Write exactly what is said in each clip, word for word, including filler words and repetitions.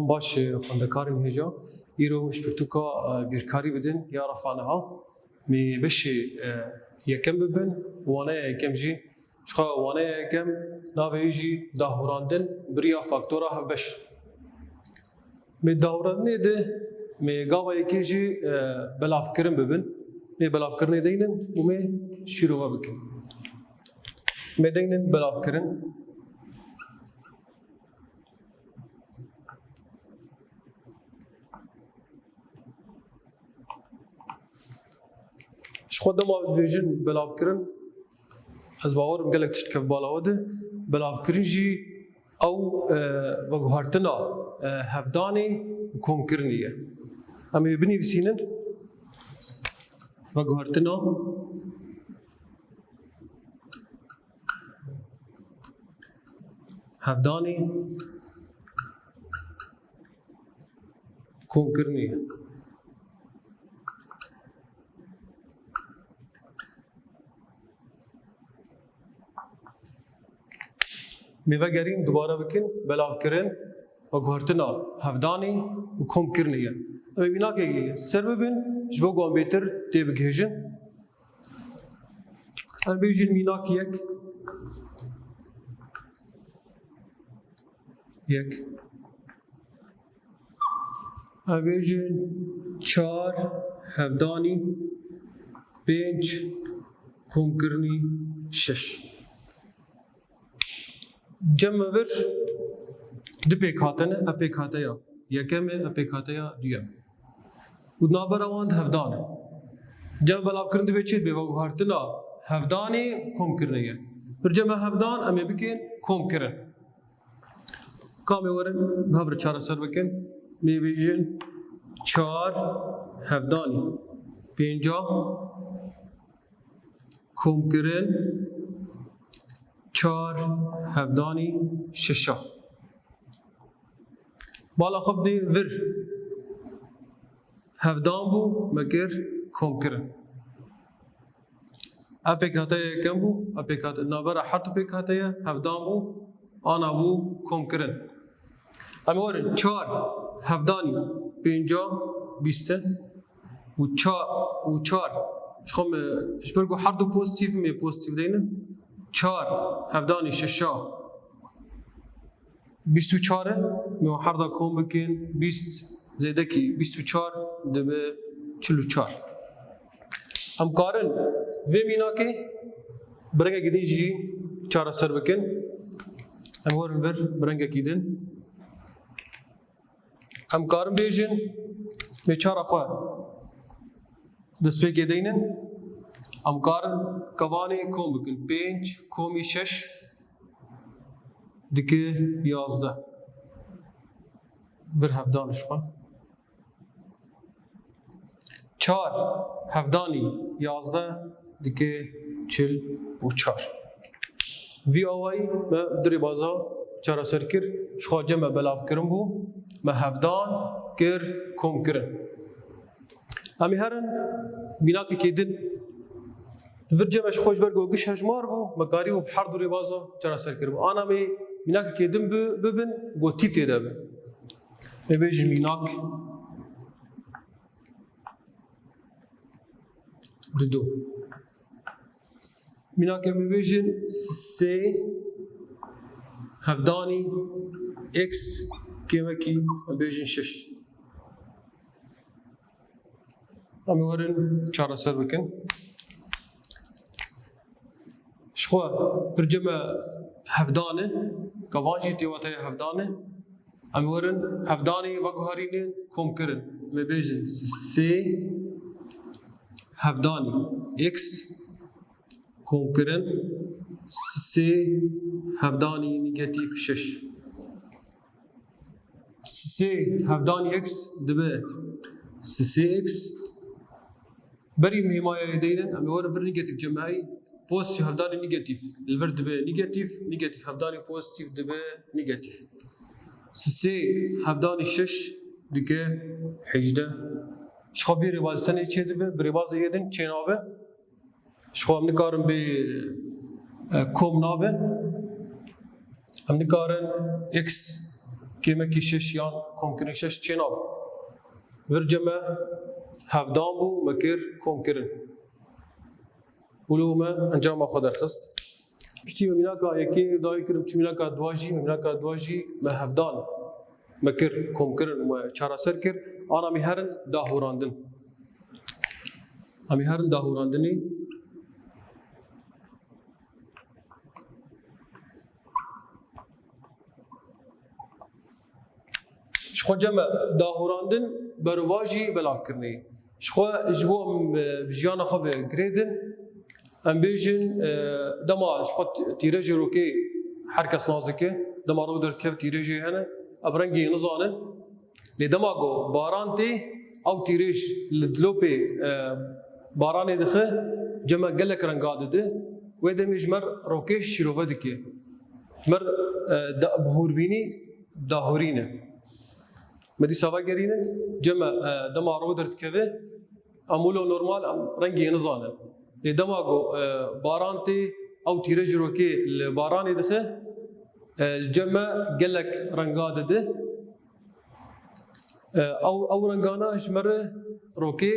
Baş, e, xwendekarên hêja, îro min ji pirtûka, e, bîrkarî bidin ya refa niha. Mê beşê, e, yekem bibin, waneya yekem jî. Ji xwe waneya yekem navê wî jî dahûrandin bi riya faktora hevbeş. Mê dahûrandinê de mê gava yekê jî, e, belavkirin bibin. Mê belavkirinê deynin û mê şîrove bikin. Mê deynin belavkirin. Ji xwe dema dibêjin belavkirin, ez bawer im gelek tişt dikeve bala we de. Belavkirin jî ew, e, veguhertina, e, hevdanê û komkirinê ye. Em ê binivîsînin. Veguhertina hevdanê komkirinê ye. Mê vegerîn dubare bikin, belavkirin, veguhertina hevdanê û komkirinê ye. Em ê mînakek lê ser bibin, ji bo ku em bêtir têbigihêjin. Em bêjin mînak yek. Yek. Em bêjin çar hevdanî pênc komkirinî şeş. Cem me vir du pêkhate ne, ev pêkhateya yekem e, ev pêkhateya duyem. Û navbera wan di hevdan e. Cem belavkirin divê çi dibe? Veguhertina hevdanê komkirinê ye. Vir cem hevdan em ê bikin komkirin. Ka em ê werin bi hev re çareser bikin. Mê bêjin çar hevdanî pênca komkirin çar hevdanî şeşa. Bala xwe bidê vir. Hevdan bû, me kir komkirin. Ev pêkhateya yekem bû, ev pêkhate, navbera her du pêkhateye hevdan bû, ana bû komkirin. Em ê werin çar hevdanî pênca bîst e û çar, û çar. Ji xwe me, ji ber ku her du pozîtîf, me pozîtîf deynin. Çar hevdanî şeşa bîst û çar e, me wan her da kom bikin, bîst zêdekî bîst û çar dibe çil û çar. Em karin vê mînakê bi rengekî din jî çareser bikin. Em werin vir bi rengekî din. Em karin bêjin, mê çara xwe destpêkê deynin. Em karin kevanê kom bikin. Pênc komî şeş dike yazdeh. Vir hevdan ji xwe. Çar hevdanî yazdeh dike çil û çar. Vî awayî me du rêbaza çareser kir. Ji xwe cem me belavkirin bû, me hevdan kir, komkirin. Em ê herin mînakekê din. Vir cem me ji xwe ji ber ku giş hejmar bû, me karîbû bi her du rêbaza çareser kiribû. Ana em ê mînakekê din bi-, bibin, ku tîp tê de be. Em ê bêjin mînak dido. Mînakê em ê bêjin sê hevdanî x kêmekî em bêjin şeş. Em ê werin çareser bikin. Ji xwe vir cem me hevdan e, kevan jî tê wateya hevdan e. Em werin hevdanê veguherînin, komkirin. Em ê bêjin sê hevdanî x komkirin sê hevdanî negatîf şeş. Sê hevdanî x dibe sê x. Berî em hêmayayê deynin, em ê werin vir negatîf cem me heyî. Pozîtîf hevdanî negatîf li vir dibe negatîf, negatîf hevdanî pozîtîf dibe negatîf. Sê hevdanî şeş dike hejdeh. Ji xwe vê rêbazê tenê çê dibe, bi rêbazê yê din çê nabe. Ji xwe em nikarin bê, e, kom nabe. Em nikarin x Kêmekî şeş yan komkirin şeş çênabe. Vir cem me hevdan bû, me kir komkirin. Û lo me encama xwe derxist. Piştî me mînaka yekê dawî kir, çû mînaka dua jî, me mînaka dua jî me hevdan, me kir komkirin, me çareser kir. Ana me herin dahûrandin. Em ê herin dahûrandinê. Ji xwe cem me dahûrandin, berovajî belavkirinê. Ji xwe ji bo em, e, jiyana xwe ve girêdin, em bêjin, e, dema ji xwe t-, tîrejê rokê her kes nas dike, dema rok derdikeve tîrejê hene, ev rengê nizanin. Lê dema ku baran tê, ew tîrêj li dilopê, e, baranê dixe, cem me gelek renga dide. Wê demê ji me rokê şîrove dike. Ji me, e, da-, bi hûrbînî dahûrîne. Me dîsa vegerînin, cem me, e, dema rok derdikeve, em wilo normal, em rengê nizanin. Lê dema ku, e, baran tê, ew tîrêj rokê li baranê dixe, e, li cem me gelek renga dide. E, ew, ew rengana ji me re rokê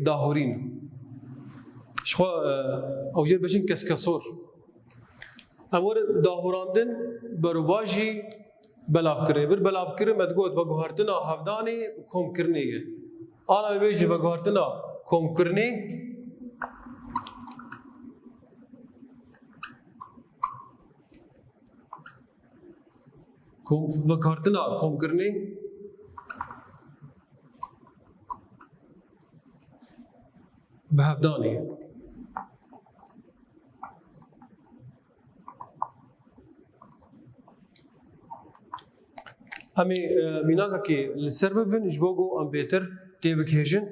dahûrîn. Ji xwe, e, ew jê dibêjin keskesor. Em werin dahûrandin, berovajî belavkirinê. Vir belavkirin me digot veguhertina hevdanê û komkirinê ye. Ana me bêjin veguhertina komkirinê. Kom-, veguhertina komkirinê bi hevdanê. Em ê, e, mînakekê li ser bibin, ji bo ku em bêtir têbigihêjin.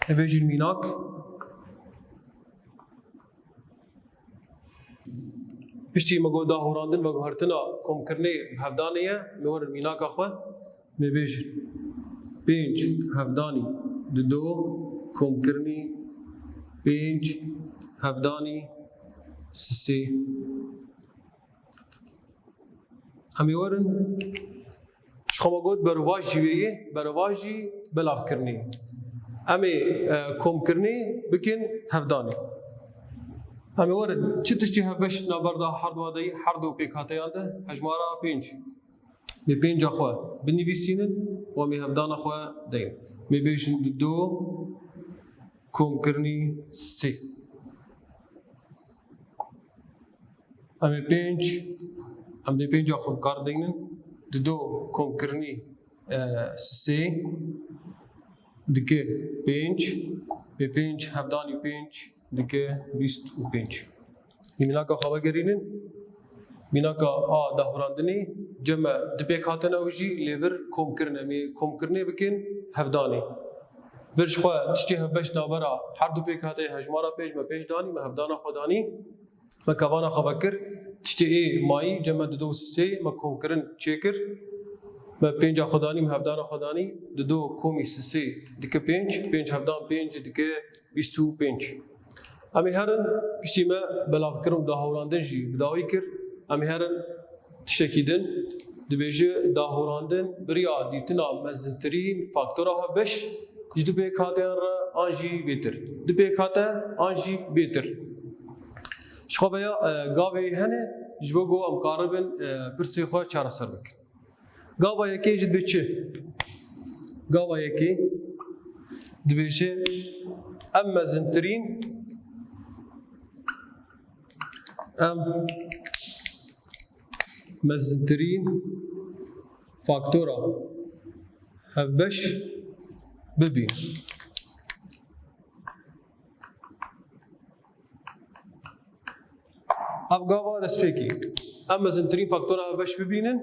Ê bêjin mînak. Piştî me got dahûrandin veguhertina komkirinê bi hevdanê ye, me werin mînaka xwe, me bêjin pênc hevdanî dido komkirinî pênc hevdanî sisê. Em ê werin, ji xwe me got berovajî wê yê, berovajî belavkirinê. Em ê, e, komkirinê bikin hevdanê. Em ê werin, çi tiştî hevbeş navberda her du deyî, her du pêkhateyan de, hejmara pênc. Mê pênca xwe binivîsînin û em ê hevdana xwe deyin. Mê bêjin dido komkirinî sê. Em ê pênc, em dê pênca xwe bi kar deynin. Dido komkirinî, e, sisê dike pênc, bê pênc hevdanî pênc dike bîst û pênc. Mînaka xwe vegerînin. Mînaka a dahurandinê cem me du pêk hatine ew jî lê vir komkirin. Em ê komkirinê bikin hevdanê. Vir ji xwe tiştê hevbeş navbera her du pêk hate hejmara pênc me pênc danî, me hevdana xwe danî. Me kevana xwe vekir, tiştê ê mayî, cem me dido û sisê, me komkirin çêkir. Me pênca xwe danî, me hevdana xwe danî, dido komî sisê dike pênc, pênc hevdan pênc dike bîst û pênc. Em ê herin, piştî me belavkirin û dahûrandin jî bi dawî kir. Em ê herin tiştekî din, dibêje dahûrandin bi riya dîtina mezintirîn faktora hevbeş ji du pêkhateyan re an jî bêtir. Du pêkhate an jî bêtir. Ji xwe veya, e, gavê hene ji bo ku em karibin, e, pirsê xwe çareser bikin. Gava yekê jî dibê çi? Gava yekê dibêje em mezintirîn, em mezintirîn faktora hevbeş bibîn. Ev gava destpêkê. Em mezintirîn faktora hevbeş bibînin,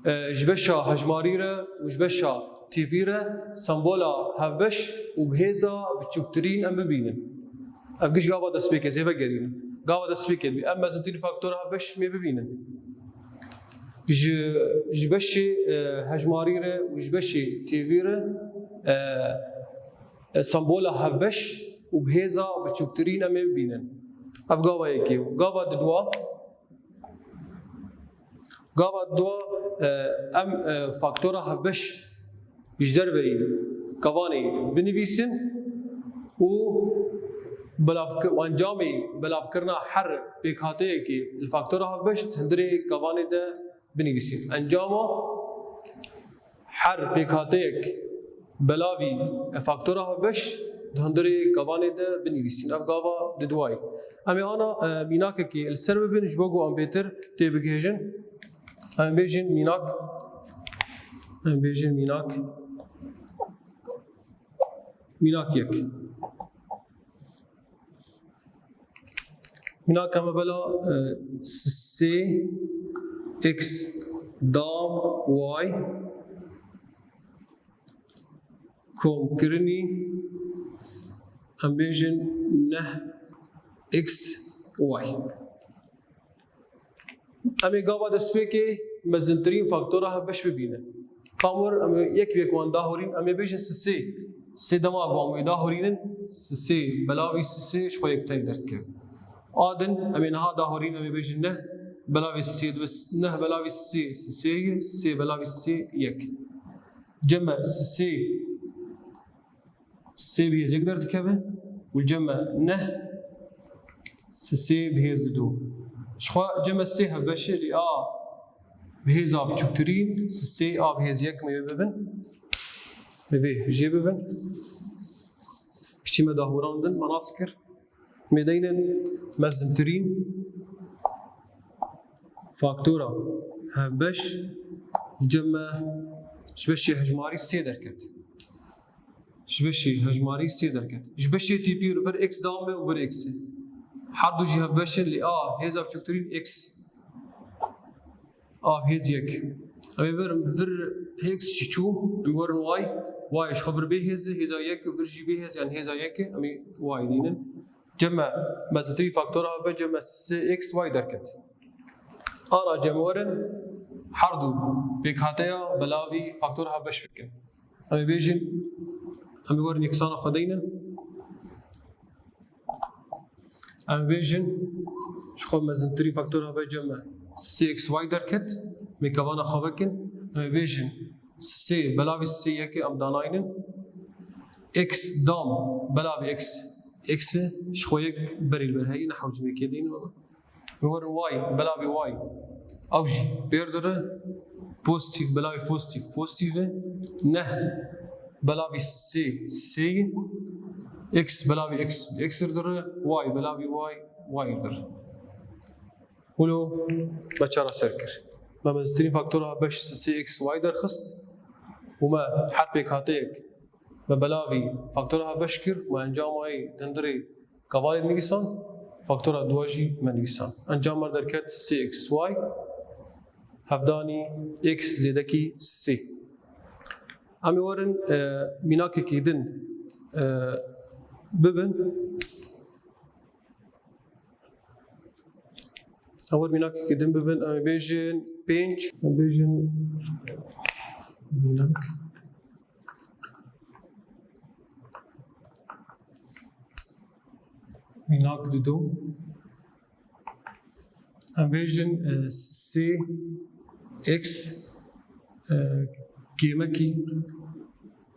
e, ji beşa hejmarî re û ji beşa têvî re sembola hevbeş û bi hêza biçûktirîn em bibînin. Ev giş gava destpêkê, zêve gerînin. Gava destpêkê dibî. Em mezintirîn faktora hevbeş mê bibînin. Ji, ji beşê, e, hejmarî re û ji beşê têvî re, e, e, sembola hevbeş û bi hêza biçûktirîn em ê bibînin. Ev gava yekê bû. Gava didwa, Gava dua, e, em, e, faktora hevbeş ji derveyî kevanê binivîsin û belavki-, encamê belavkirina her pêkhateyekê li faktora hevbeş di hundirê kevanê de binivîsin. Encama her pêkhateyek belavî faktora hevbeş di hundirê kevanê de binivîsin. Ev gava di duayê. Em ê ana, e, mînakekê li ser bibin, ji bo ku em bêtir têbigihêjin. Em bêjin mînak, em bêjin mînak, mînak yek. Mînaka me bela, e, sê x dam y komkirinî, em bêjin neh x y. Em ê gava destpêkê mezintirîn faktora hevbeş bibînin. Kamwir em ê yek bi yek wan dahurîn, em ê bêjin sisê. Sê dema ku em wê dahurînin, sisê belavî sisê ji xwe yektanî derdikevin. A din, em ê niha dahurîn, em ê bêjin neh belavî sisê dibe, neh belavî sisê, sisê ye, sisê belavî sisê yek. Cem me sisê sê bi hêz yek derdikeve û cem me neh sisê bi hêz dido. Ji xwe cem me sê hevbeş e, lê a bi hêza biçûktirîn, sisê a bi hêz yek me wê bibin. Me vê jê bibin. Piçî me dahûran din, me nas kir. Mêdeynin mezintirîn faktora hevbeş li cem me ji beşê hejmarî sê derket. Ji beşê hejmarî sê derket. Ji beşê tîpî vir x dame û vir x e. Her du jî hevbeş in, lê a hêza biçûktirîn x. A bi hêz yek. Em ê verin vir x jî çû, em ê werin y. Y ji xwe vir bê hêz e, hêza yek, vir jî bê hêz, yani hêza yek e, em ê y dînin. Cem me mezintirî faktora hevbeş, cem me sê x y derket. Ana cem werin her du pêkhateya belavî faktora hevbeş bikin. Em ê bêjin, em ê werin yeksana xwe deynin. Em ê bêjin, ji xwe mezintirîn faktora hevbeş cem me sê x y derket, mêkevana xwe vekin. Em ê bêjin, sê belavî sê yek e, em danaynin. X dam belavî x, x e, ji xwe yek berê li ber heyî, ne hewcimekê deynin wela. Werin y, belavî y. Ew jî pêr dire. Pozîtîf belavî pozîtîf, pozîtîf e. Neh belavî sê, sê ye. X belavî x, x dire. Y belavî y, y dire. Wilo me çareser kir. Me mezintirîn faktora hevbeş sê x y derxist û me her pêkhateyek me belavî faktora hevbeş kir, me encama wî di hundirê kevanê dinivîsan, faktora dua jî me nivîsan. Encam me derket sê x y, hevdanî x zêdekî sê. Em ê werin, e, mînakekî din, e, bibin. Em ê werin mînakekî din bibin, em ê bêjin pênc, em bêjin mînak. Mînak dido. Em bêjin, e, sê x, e, kêmekî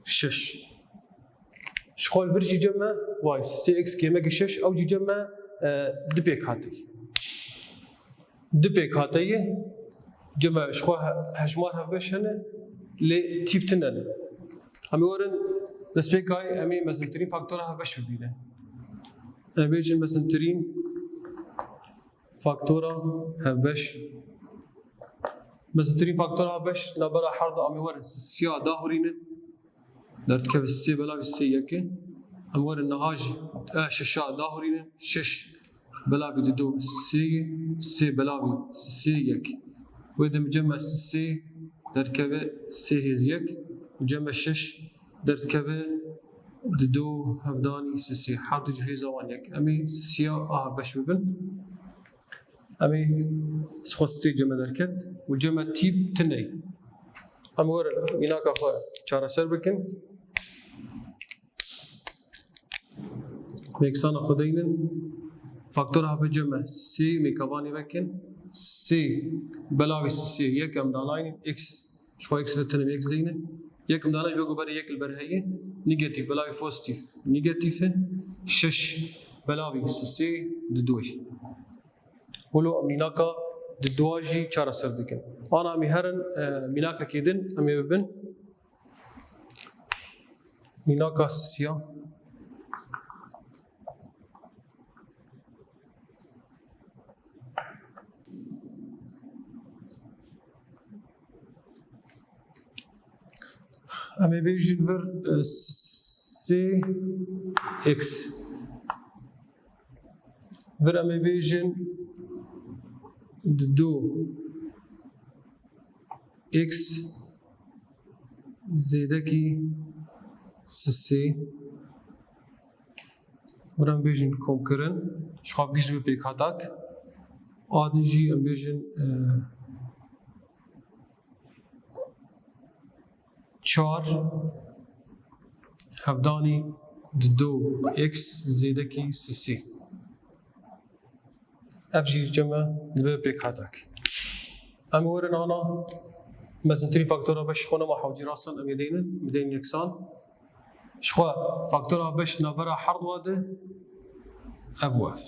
şeş. Ji xwe li vir jî cem me, y, sê x kêmekî şeş, ew jî cem me, e, di pêk hatî. Di pêk hate ye, cem me ji xwe he-, hejmar hevbeş hene, lê tîp tune ne. Em ê werin destpêkayê em ê mezintirîn faktora hevbeş bibînin. Em ê bêjin mezintirîn faktora hevbeş. Mezintirîn faktora hevbeş navbera her du em ê werin sisiya dahurînin. Derdikeve sê belavî sê yek e. Em werin niha jî, e, şeşa dahurînin. Şeş belavî dido sê ye. Sê belavî sê yek. Wê dem cem me sê derdikeve sê hêz yek. Cem me şeş derdikeve dido hevdanî sê. Her du jî hêza wan yek. Em ê sisiya a hevbeş bibin. Em ê xwe sê cem me derket û cem me tîp tune ye. Em werin mînaka xwe çareser bikin. Mêksana xwe deynin. Faktora hevbeş cem me sê, mêkevanê vekin. Sê belavî sê yek em danaynin, x, ji xwe x ve tenê x deyne. Yek em danaynin, wê ku berê yek li ber heye, negatîf belavî pozîtîf negatîf e, şeş belavî sê didoyê. Wilo em mînaka didoa jî çareser dikin. Ana em ê herin, e, mînakekê din em ê bibin. Mînaka sisiya. Em ê bêjin vir, e, sê x. Vir em ê bêjin dido x zêdekî sisê. Vir em bêjin komkirin. Ji xwe giş dibe pêkhatak. A din jî em bêjin, e, çar hevdanî dido x zêdekî sisê. Ev jî cem e dibe pêkhatak. Em werin ana mezintirî faktora beş xwe nema hewcî rastin em ê deynin, bideynin yeksan. Ji xwe faktora beş navbera herd wa de ev û ev.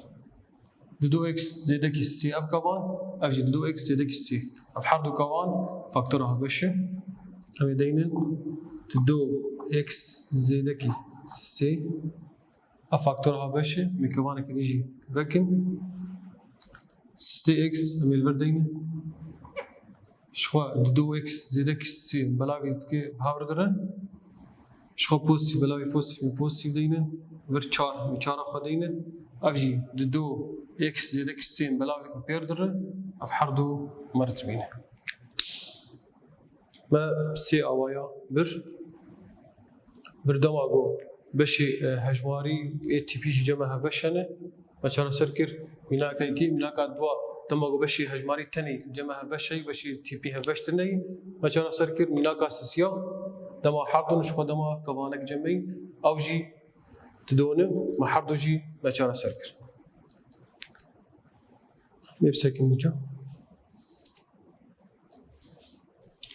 Dido x zêdekî sê ev kavan, ev jî dido x zêdekî sê. Ev her du kavan faktora beş e. Em ê deynin dido x zêdekî sê. Ev faktora beş e, em ê kevanekî din jî vekin. Sê x em ê li vir deynin. Ji xwe dido x zêdekî sê belavî dike bi hev re dire. Ji xwe pozîtîf belavî pozîtîf, em ê pozîtîf deynin. Vir çar, em ê çara xwe deynin. Ev jî dido x zêdekî sê belavî ku pêr dire. Ev her du me re dibîne. Me sê awaya bir. Vir dema ku beşê, e, hejmarî ê tîpî jî cem e hevbeş hene. Me çareser kir mînaka yekê, mînaka dua dema ku beşê hejmarî tenê cem e hevbeş heyî, beşê tîpî hevbeş tune yî. Me çareser kir mînaka sisiya dema her du ji xwe dema kevanek cem e yî. Ew jî didone, me her du jî me çareser kir. Lê bisekin dîca.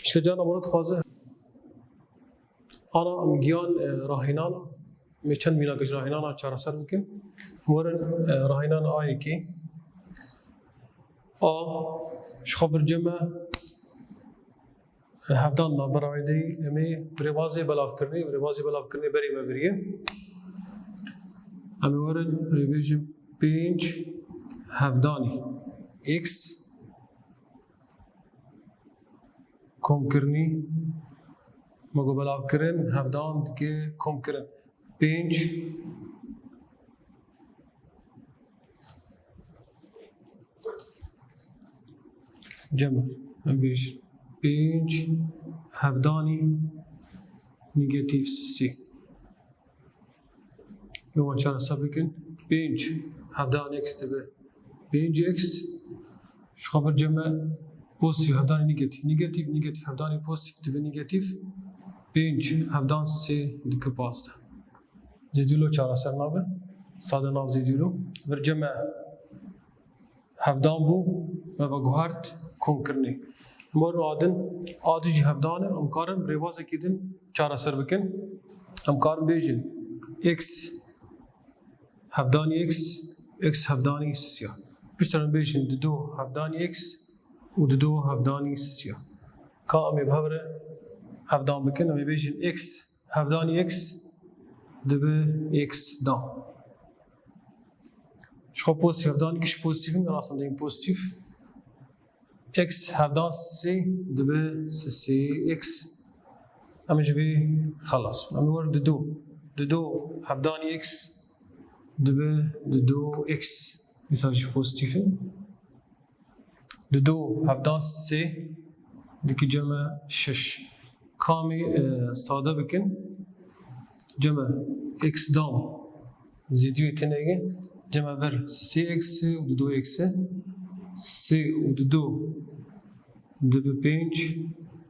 Pişka carna bora dixwaze. Ana em giyan, e, rahînan, em ê çend mînaka ji rahînana çareser bikin. Werin, e, rahînan A yekê. A, ji xwe vir cem e, e, hevdan navbera wê de yî. Em ê bi rêbazê belavkirinê, bi rêbazê belavkirinê berê me biriye. Em ê werin, em ê bêjin pênc hevdanî x komkirinî, me got belavkirin, hevdan dike komkirin. Pênc cem e, em bêjin pênc hevdanî negatîf sê. Lê wan çareser bikin. Pênc hevdan x dibe pênc x. Ji xwe vir cem e pozîtîf hevdanî negatîf, negatîf, negatîf hevdanî pozîtîf dibe negatîf. Pênc hevdan sê dike pazdeh. Zêdî wilo çareser nabe. Sade nav zêdî wilo. Vir cem e hevdan bû, me veguhert komkirinê. Em werin a din, a din jî hevdan e, em karin bi rêbazekî din çareser bikin. Em karin bêjin x hevdanî x, x hevdanî sisiya. Piştre em bêjin dido hevdanî x û dido hevdanî sisiya. Ka em ê bi hev re hevdan bikin, em ê bêjin x hevdanî x dibe x dan. Ji xwe pozîtîf hevdanî giş pozîtîf in, rast em deyên pozîtîf. X hevdan sê dibe sê x. Em ji vê xelas. Em ê werin dido. Dido hevdanî x dibe dido x. Dîsa jî pozîtîf e. Dido hevdan sê dike cem e şeş. Ka em ê, e, sade bikin. Cem e x dan zêdî wê tune ye. Cem e vir sê x û dido x. Sê û dido dibe pênc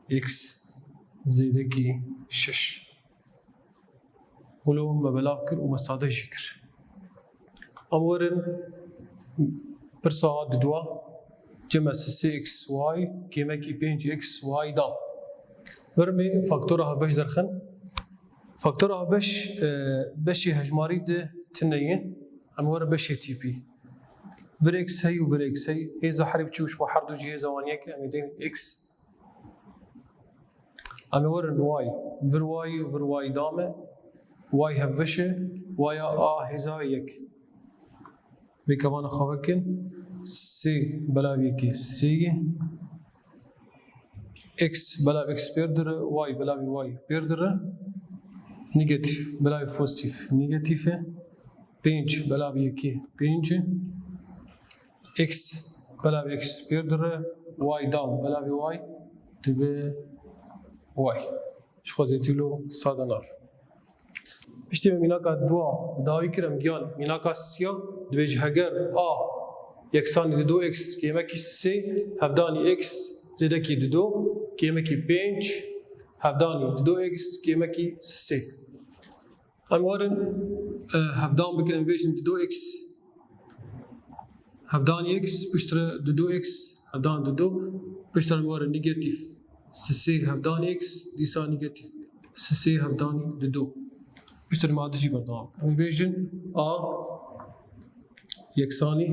x zêdekî şeş. Wilo me belav kir û me sade jî kir. Em werin pirsa a didua, Cem e sisê x y, kêmekî pênc x y dam. Werin em ê faktora hevbeş derxin. Faktora hevbeş, e, beşê hejmarî di tune ye. Em werin beşê tîpî. Vir x heye û vir x heye. Hêza herî biçûk ji xwe her du jî hêza wan yek e. Em ê deynin x. Em ê werin y. Vir y, vir y dam e. Y hevbeş e. Y a hêza yek. Vê kevana xwe vekin. Sê belav yekê sê ye. X belav x pêr dire, y belav y pêr dire. Negatîf belav pozîtîf negatîf e. Pênc belav yekê pênc e. X belav x pêr dire, y dam belav y dibe y. Ji xwe zêdî lo sade nabe. Piştî me mînaka dua bi dawî kir, em gihan mînaka sisiya, dibêje heger a yeksanî dido x kêmekî sisê, hevdanî x zêdekî dido kêmekî pênc, hevdanî dido x kêmekî sisê. Em werin, e, hevdan bikin, em bêjin dido x. Hevdanî x, piştre dido x, hevdan dido, piştre em werin negatîf sisê hevdanî x, dîsa negatîf sisê hevdanî dido. Piştre me adijî berdewam. Em bêjin a yeksanî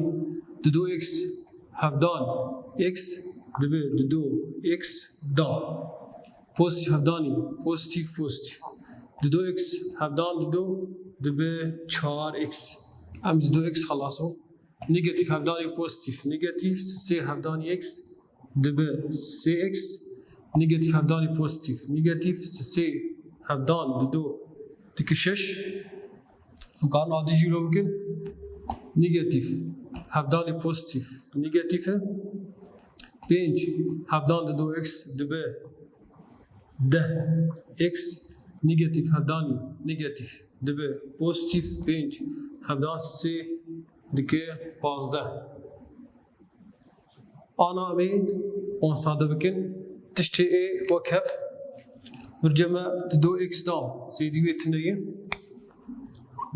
dido x hevdan x dibe dido x da. Pozîtîf hevdanî, pozîtîf, pozîtîf. Dido x hevdan dido dibe çar x. Em ji dido x xelas bûn. Negatîf hevdanî pozîtîf, negatîf, sisê hevdanî x dibe sisê x. Negatîf hevdanî pozîtîf, negatîf, sisê hevdan dido dike şeş. Em karin adijî lo bikin. Negatîf hevdanî pozîtîf negatîf e. Pênc hevdan dido x dibe deh x. Negatîf hevdanî negatîf dibe pozîtîf pênc hevdan sê dike pazdeh. Ana em ê wan sade bikin. Tiştê ê wek hev. Vir cem e dido x dam. Zêdî wê tune ye.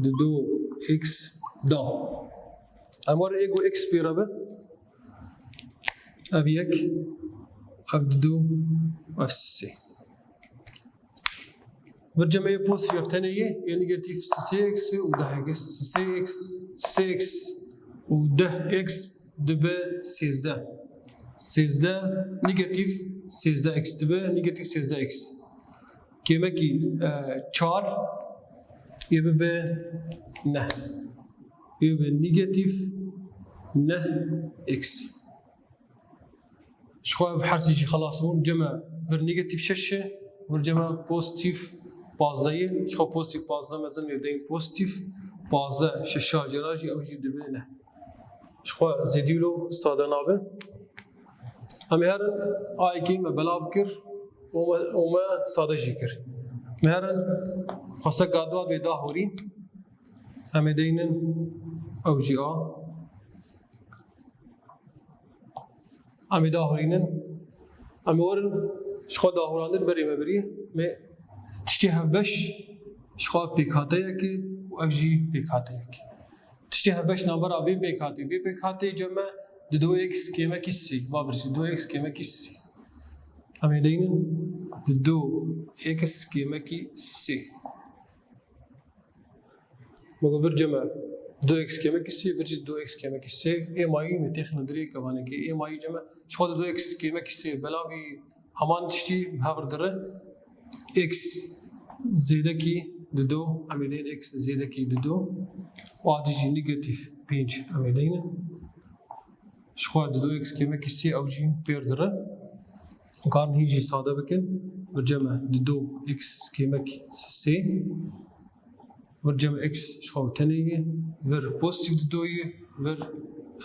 Dido x dam. Em werin ê ku x pê re be. Ev yek, ev dido, ev sisê. Vir cem ê pozîtîf ev tenê ye, ê negatîf sisê x û deh x, sisê x, sisê x û deh x dibe sêzdeh. Sêzdeh negatîf sêzdeh x dibe negatîf sêzdeh x. Kêmekî, e, çar ê bibe neh. Ê bibe negatîf neh x. Ji xwe ev hersî jî xelas bûn. Cem e vir negatîf şeş e, vir cem e pozîtîf pazdeh ye. Ji xwe pozîtîf pazdeh mezin, em ê deynin pozîtîf. Pazdeh şeşa jê re jî ew jî dibe neh. Ji xwe zêdî lo sade nabe. Em ê herin a yekê me belav kir û me, û me sade jî kir. Me herin xwesteka dua dibê dahûrî. Em ê deynin ew jî a. Em ê dahûrînin. Em ê werin ji xwe dahûrandin berê me birî. Me tiştê hevbeş ji xwe pêkhateyek e û ev jî pêkhateyek e. Tiştê hevbeş navbera vê pêkhatê, vê pêkhatê cem e dido x kêmekî sê. Va vir jî dido x kêmekî sê. Em ê deynin dido x kêmekî sê. Me got vir cem e dido x kêmekî sê, vir jî dido x kêmekî sê. Ê mayî me têxine dirê kevanekê. Ê mayî cem e. Ji xwe dido x kêmekî sê belavî heman tiştî bi hev re dire. X zêdekî dido, em ê deynin x zêdekî dido. Û adî jî negatîf pênc em ê deynin. Ji xwe dido x kêmekî sê ew jî pêr dire. Karin hîn jî sade bikin. Vir cem e dido x kêmekî sê. Vir cem x ji xwe tenê ye. Vir pozîtîf dido ye. Vir,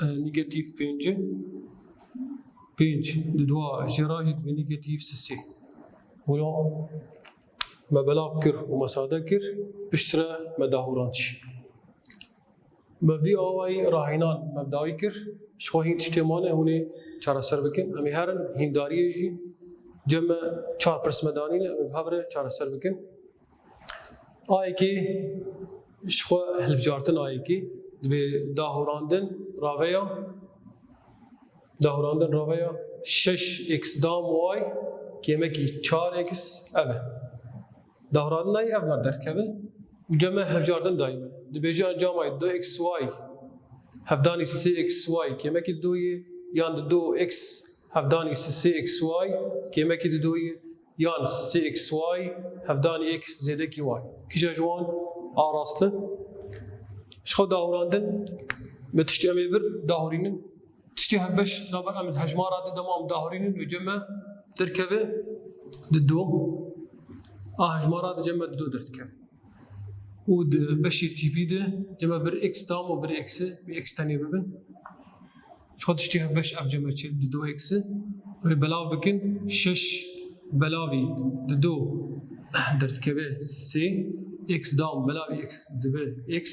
e, negatîf pênc e. Pênc dido jê re jî dibe negatîf sê. Wilo me belav kir û me sade kir. Piştre me dahûrand jî. Me vî awayî rahînan me bi dawî kir. Ji xwe hîn tiştê mane hûn ê çareser bikin. Em ê herin hîndariyê jî cem e çar pirs me danîne, em ê bi hev re çareser bikin. A yekê ji xwe hilbijartin a yekê dibe dahûrandin raveya Dahurandin raveya şeş x dam y kêmekî çar x ev e. Dahurandinayî ev mer derkeve û cem me hevjartin dayî me. Dibêje encama du x y hevdanî sê x y kêmekî du yê yan du x hevdanî sê x y kêmekî du yê yan sê x y hevdanî x zêdekî y. Kîja ji wan a rast e? Ji xwe dahurandin me tiştî em ê vir dahurînin. Tiştî hevbeş navber em di hejmara de dema em dahurînin û cem me derkeve di du. A hejmara de cem me di du derdikeve. Û di beşê tîpî de cem me vir x dam û vir x, vê x tenê bibin. Ji xwe tiştî hevbeş ev cem me çê di du x. Wê belav bikin, şeş belavî di du derdikeve sê, x dam belavî x dibe x,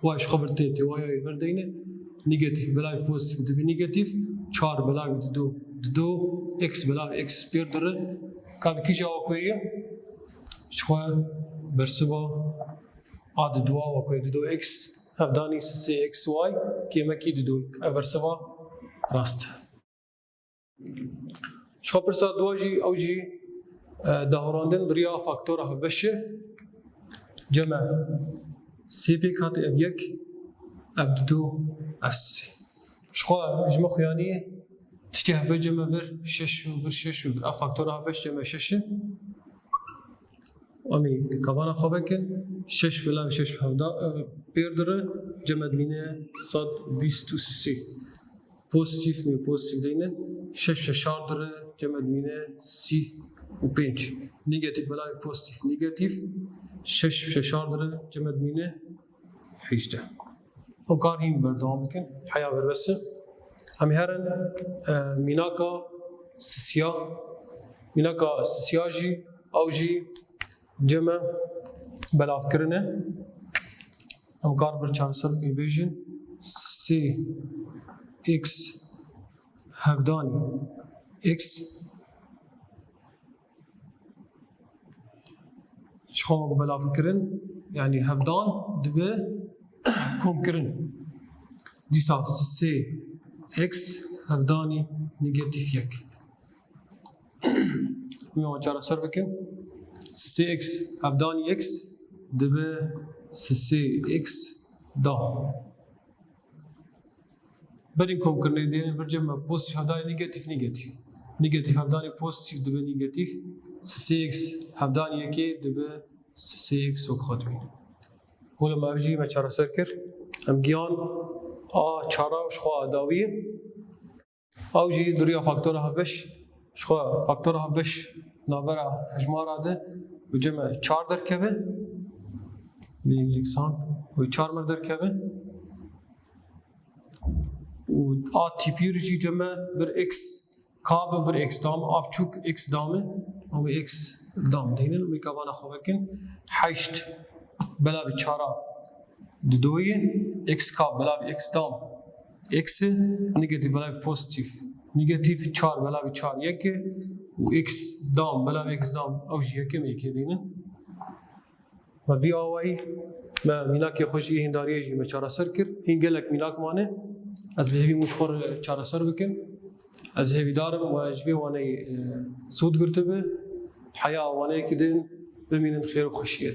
Wa ji xwe vir tê, tê waya yê vir deyne. Negatîf belavî pozîtîf dibe negatîf. Çar belavî di du, di du, x belavî x pêr dire. Ka bi kîja wa ku ye? Ji xwe bersiva a di du wa ku ye di du x, hevdanî sê x y kêmekî di du. Ev bersiva rast e. Ji xwe pirsa dua jî, ew jî, e, dahurandin bi riya faktora hevbeş e. Cem me sê pêk hate ev yek, ev di du, ev sê. Ji xwe ji me xuyaniyê tiştê hevbeş cem me vir şeş û vir şeş û vir. Ev faktora hevbeş cem me şeş e. Em ê kavana xwe vekin. Şeş bila şeş hevda, e, pêr dire, cem me dimîne sed bîst û sê. Pozîtîf mi pozîtîf deynin. Şeş şeşar dire cem me dimîne sî û pênc. Negatîf belavî pozîtîf negatîf. Şeş şeşar dire cem me dimîne hejdeh. Ew kar hîn berdewam bikin. Heya ver bes e. Em ê herin, e, mînaka sisiya. Mînaka sisiya jî, ew jî cem me belavkirin e. Em kar bir çareser bikin, bêjin sê x hevdanî x. Ji xwe wek belavkirin, yanî hevdan dibe komkirin. Dîsa sê x hevdanî negatîf yek. Em ê çareser bikin. Sê x hevdanî x dibe sê x da. Berî komkirinê dê vir cem me pozîtîf hevdanî negatîf negatîf. Negatîf hevdanî pozîtîf dibe negatîf. Sê x hevdanî yekê dibe sê x wek xwe dibîne. Hûn me ev jî me çareser kir. Em giyan a çara ji xwe a dawiyê. Ew jî duriya faktora hevbeş. Ji xwe faktora hevbeş navbera hejmara de û cem me çar derkeve. Bi yeksan û çar mir derkeve. Û a tîpî jî cem me vir x, ka bi vir x dam, a biçûk x dam e, û x dam deynin, û kavana xwe vekin. Heşt belavî çara di doyê, x ka belavî x dam, x e, negatîf belavî pozîtîf negatîf, çar belavî çar yek e, û x dam belavî x dam, ew jî yek e, me yekê deynin. Me vî awayî me mînakê xwe jî, hîndariyê jî me çareser kir. Hîn gelek mînak mane. Ez bi hêvî min ji xwe re çareser bikin. Ez hêvîdar im we ji vê waneyê, e, sûd girtibe. Heya waneyekî din bimînin xêr û xweşiyê.